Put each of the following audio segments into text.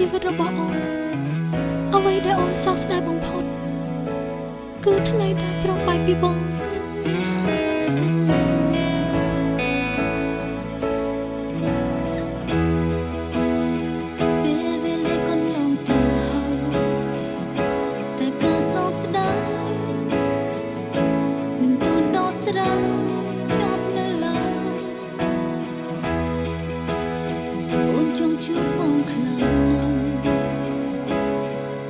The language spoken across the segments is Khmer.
ជីវិតរបស់អូនអ្វីដែលអូនសោកស្ដាយបំផុតគឺថ្ងៃដែលព្រមបែកពីបងពេលវេលាកន្លងទៅហើយតែការសោកស្ដាយមិនទាន់ដោះស្រាយចប់នៅឡើយអូនចង់ជួបបងខ្លាំងណាស់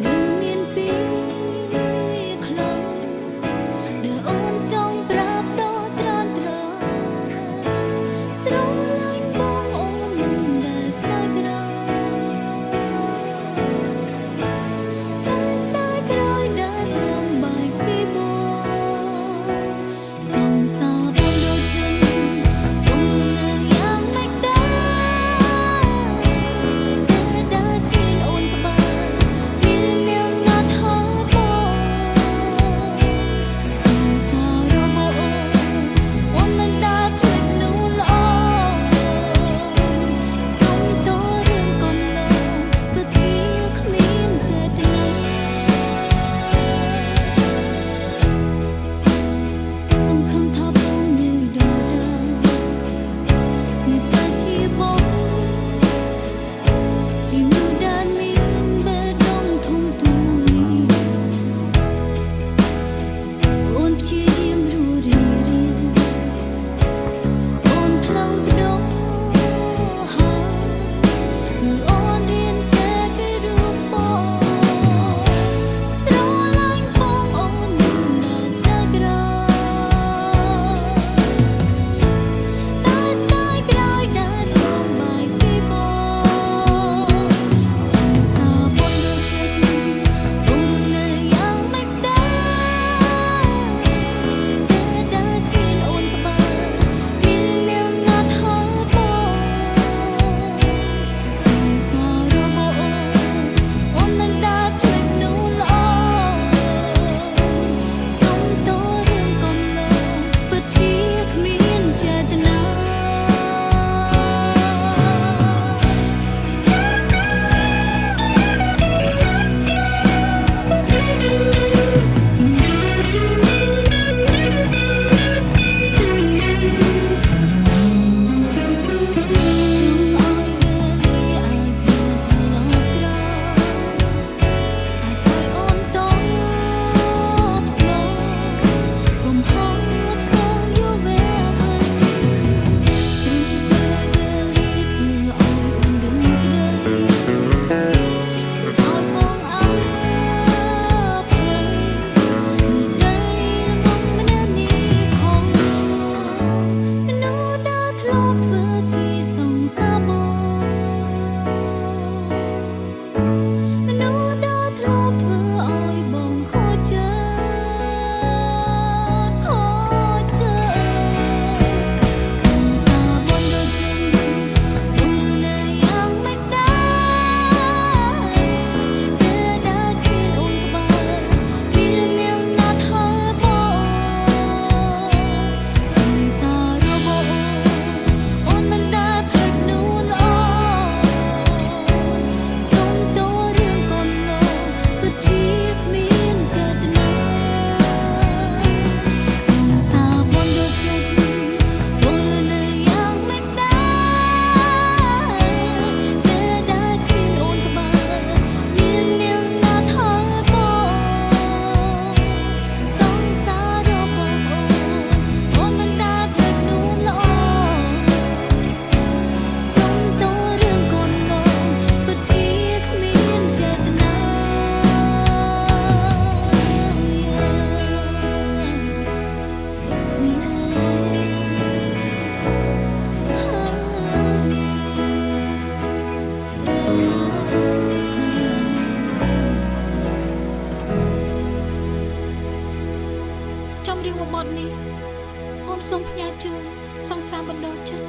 នៅមានពីខ្លាំងដែលអូនចង់ប្រាប់ដល់ត្រានត្រាស្រឡាញ់បងអូនមិនដែលស្ដាយក្រោយតែស្ដាយក្រោយដែលព្រមបែកពីបងសង្សារបងដូចฉันបងរស់នៅយ៉ាងម៉េចដែរពេលដែលគ្មានអូនក្បែរមាននាងណាថាបងសង្សាររបស់អូនអូនមិនដែលភ្លេចនោះល្អសុំតរឿងកន្លងពិតជាគ្មានចេតនាសង្ឃឹមថាបងនៅដដែលនៅតែជាបងជាមនុស្សដែលមានបេះដូងធំទូលាយអូនព្យាយាមរស់រីករាយអូនផ្លាំងប្ដូរហើយគឺអូនរៀនចេះពីរូបបងស្រឡាញ់បងអូនមិនដែលស្ដាយក្រោយតែស្ដាយក្រោយដែលព្រមបែកពីបងសង្សារបងដូចចិត្តបងរស់នៅយ៉ាងម៉េចដែរពេលដែលគ្មានអូនក្បែរមាននាងណាថាបងសង្សាររបស់អូនអូនមិនដែលភ្លេចនោះល្អសុំតរឿងកន្លងពិតជាគ្មានចេតនា ចង់ឲ្យវេលាអាចវិលត្រឡប់ក្រោយអាចឲ្យអូនតបស្នងកុំហងឆ្កងយូរវែវៃព្រោះពេលវេលាធ្វើឲ្យអូនដឹងក្តីសូមឲ្យបងអភ័យមួយស្រីល្ងងម្នាក់នេះផងមនុស្សដែលធ្លាប់ធ្វើជាសង្សារបងមនុស្សដែលធ្លាប់ធ្វើឲ្យបងខូចចិត្តខូចចិត្តសង្សារបងដូចฉันបងរស់នៅយ៉ាងម៉េចដែរពេលដែលគ្មានអូនក្បែរមាននាងណាថាបងសង្សាររបស់អូនអូនមិនដែលភ្លេចនោះល្អសុំតរឿងកន្លងពិតជាគ្មានចេតនាសង្សារបងដូចចិត្តបងរស់នៅយ៉ាងម៉េចដែរពេលដែលគ្មានអូនក្បែរមាននាងណាថាបងសង្សាររបស់អូនអូនមិនដែលភ្លេចនោះល្អសុំតរឿងកន្លងពិតជាគ្មានចេតនា ចំរៀងមួយបទនេះអូនសូមផ្ញើជូនសង្សារបណ្ដោចិត្ត